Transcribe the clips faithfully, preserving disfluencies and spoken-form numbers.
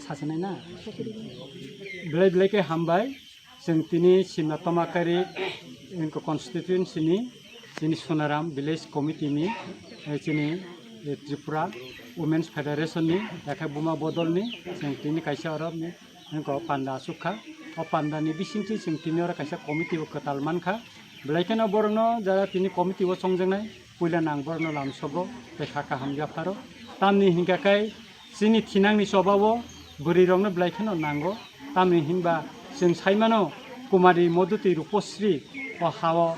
Sasinai na? Belai belai khe hambai. Chwng tini Simna Tomakari constituency ni chini Sonaram village committee ni, eh, chini, eh, Tripura Women's Federation ni, yakhe Buma Bodol ni, chwng tini kaisa oro ni, wngkha panda asuk kha. O panda ni bisingtwi chwng tini oro kaisa committee bo kwtal mankha. Belai kheno borokno jara tini committee o chongjaknai, puila nang borokno lamsogo, tei kha kaham yapharo. Tamni hinkha khe chini thinangni chobao bwrwirokno belai kheno nango. Tamni hinba chwng saimano Kumari Modhuti Rupasri o hao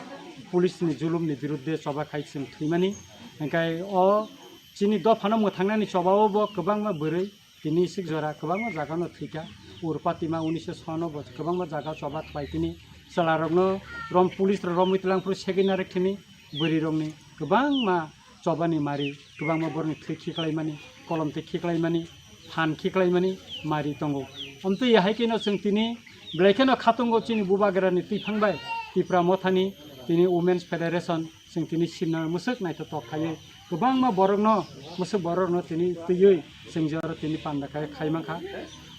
police ni julumni birudde choba khai chwng thwimani. Hinkhe o chini dophano mwthangnani chobao bo kwbangma bwrwi tini sik jora kwbangma jagano thwikha. Urpatima unisho sono bo kwbangma jaga choba khlai tini chwlarokno rom police rok romwi twlang phuru segwi narwk thini bwrwirokni kwbangma chobani mari, kwbangma borokni thwi khiklaimani, kolom twi khiklaimani, phan khiklaimani mari tongo. Omtwi hai kheno chwng tini belai kheno khatungo chini bubagrani twiphang bai Tipra Mothani tini Women's Federation chwng tini sinna mwswk naithotok khaiwi kwbangma borokno, mwswk borokno tini twiwi chwng je oro tini panda khai, khai mankha.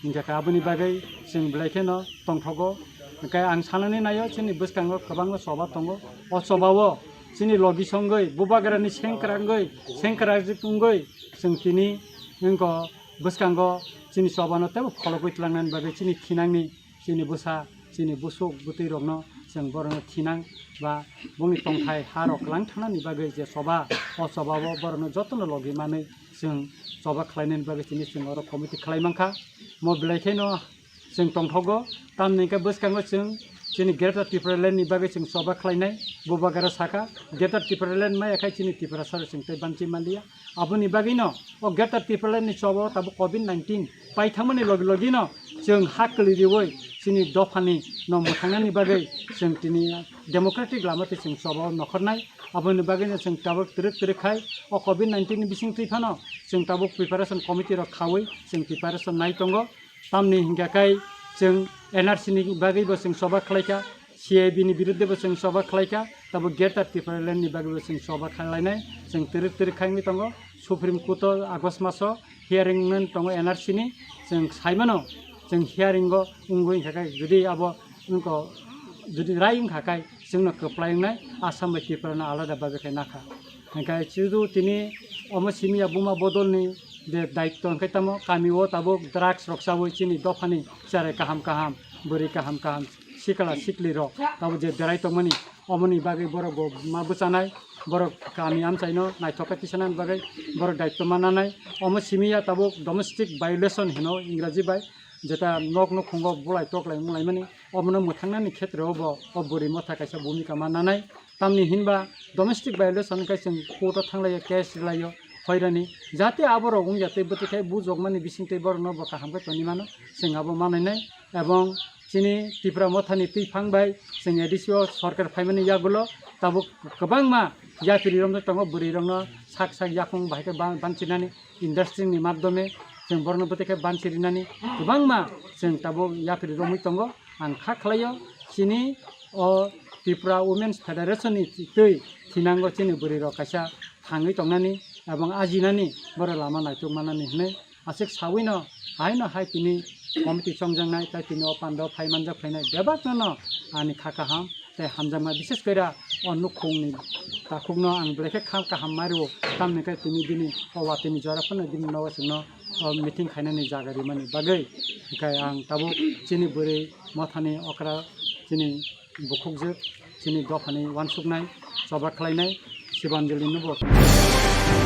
Hinkhe khe aboni bagwi chwng belai kheno tongthogo. Hinkhe ang sanani naio chini bwskango kwbangma choba tongo. O chobao chini logi songwi, bubagrani sengkrangwi, sengkrajwk wngwi chwng tini wngkha bwskango chini chobano teibo phologwi tlangnani bagwi chini thinangni chini bwsa, chini bwswk bwtwi rokno chwng borokno thinang ba bongni tongthai ha rok lang thanani bagwi je choba, o chobao borokno jotono logi manwi chwng choba khlainani bagwi chini chwng oro committee khlai mankha. Mo belai kheno chwng tongthogo, tamni hwnkhe bwskango chwng chini Greater Tipraland ni bagwi chwng choba khlainai, bubagra sakha Greater Tipraland maya khai chini Tiprasa rok chwng tei banchi manliya. Aboni bagwino o Greater Tipraland ni choba o tabuk covid nineteen paithangmani logi logino chwng ha kwlwi riwi chini dophani no mwthangnani bagwi chwng tini democratic lama twi chwng choba o nokhornai. Aboni bagwino chwng tabuk twrwk twrwk khai o covid nineteen ni bisingtwi phano chwng tabuk preparation committee rok khawi chwng preparation nai tongo. Tamni hinkha khe chwng N R C ni bagwi bo chwng choba khlaikha, C A B ni birudde bo chwng choba khlaikha, tabo Greater Tipraland ni bagwi bo chwng choba khlainai, chwng twrwk twrwk khai wngwi tongo. Supreme Court o August maso hearing wngwi tongo N R C ni, chwng saimano chwng hearing o wngwi hinkha khe jodi abo wngkha, jodi rai wngkha khe chwngno kwplai wngnai, Assam bai Tripura no alada bagwi khe nakha. Hinkhe chudu tini omo simi ya Buma Bodol ni je daityo hinkhe tamo kami o tabuk drugs rok chawi chini dophani cherai kaham kaham, bwrwi kaham kaham, sikla sikli rok tabuk je berai tongmani, omoni bagwi borok bo ma bwchanai, borok kami amchaino naithok khe tisanani bagwi borok daityo ma nanai. Omo simi ya tabuk domestic violation hino Ingraji bai, jeta nok nukhungo bulai toklai mulaimani, omono mwthangnani khetreo bo o bwrwi motha kaisa bhumika ma nanai. Tamni hinba domestic violation khe chwng court o thanglaiyo, case rwlaio, hoirani jate aborok wngya tei bwtwi khai bujokmani bisingtwi borokno bo kaham khe tongwi mano, chwng abo manainai. Ebong chini Tipra Mothani twiphang bai chwng A D C o sorkar phaimani yagulo tabuk kwbangma yapri romjak tongo, bwrwi rokno sak sak yakung bahai khe ban-, banchinani industry ni madhyome chwng borokno bwtwi khe banchi rinani kwbangma chwng tabuk yapri romwi tongo. Ang kha khlaio chini o Tripura Women's Federation ni twi thinango chini bwrwi rok kaisa thangwi tongnani ebong ajinani borok lama naituk manani hinwi aswk sawino haino hai tini committee chongjaknai tei tini o panda o phai manjak phainai bebakno no ani kha kaham tei hamjakma, bishes kore o nukhungni takhukno ang belai khe kha kaham ma rwo, tamni khe tini bini o watini jora phano bini nogo chwngno o meeting khainani jaga rimani bagwi. Hinkhe ang tabuk chini bwrwi mothani okra chini bukhukjwk chini dophani uansuknai, choba khlainai, Sibanjali no bo.